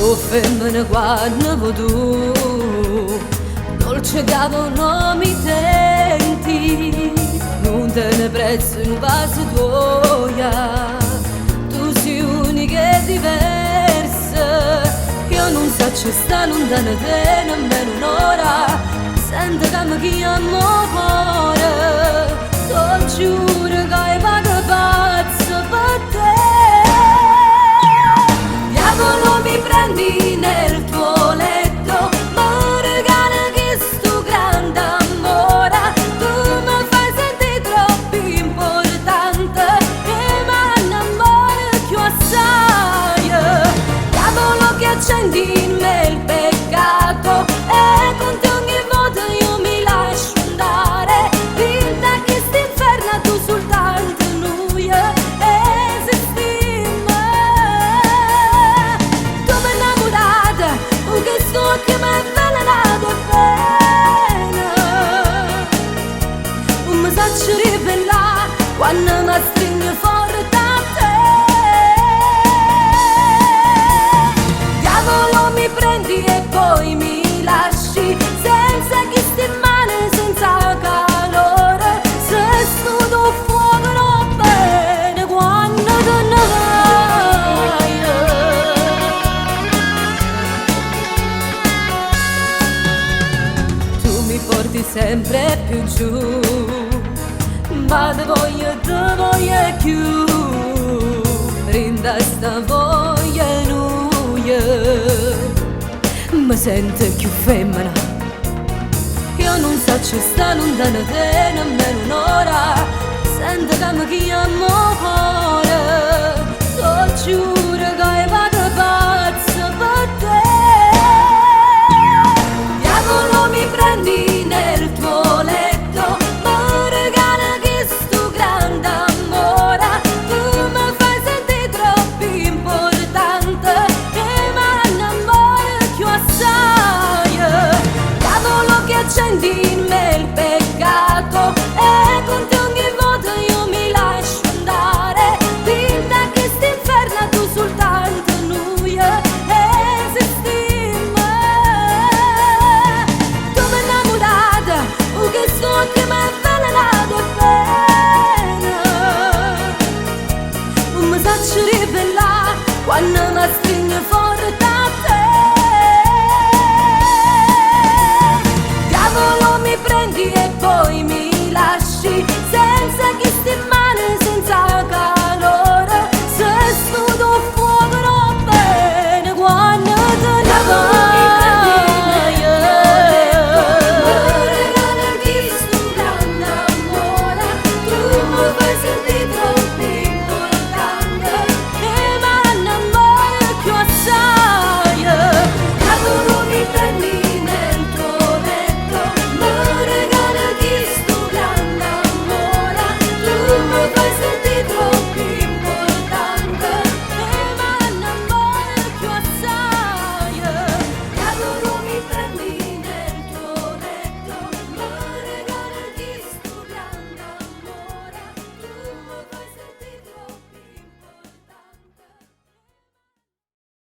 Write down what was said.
So' femmena quanno vuò tu, dolce diavolo mi tenti, nun tene prezzo nu vaso tuoja, tu sei unica e diversa, io nun saccio sta lontano 'a te nemmeno n'ora, sento che mi chiamma 'o core, t'o giuro che vaco pazzo pe' te. Diavolo mi prendi nel tuo letto, mi regali questo grande amore, tu mi fai sentire troppo importante e m'annamoro cchiù assaje. Diavolo che accendi in me il peccato e con te ogni volta io mi lascio andare, dint' a chist'inferno tu soltanto nuje esistimm. Tu m'hai innamorata, con chest'uocchie m'hai avvelenato 'e vene. Nun me saccio ribellà quando m'astrigne forte a te. Diavolo mi prendi e poi mi lasci, senza chesti mani, senza calore, se stuta 'o fuoco d' 'o bene quando te ne vaje. Tu mi porti sempre più giù, ma te voglio, te voglio 'e cchiù, dint' a sta voglia 'e nuje, mi sento cchiù femmena. Io nun saccio sta lontano 'a te nemmeno n'ora, sento che mi chiamma 'o core, t'o giuro che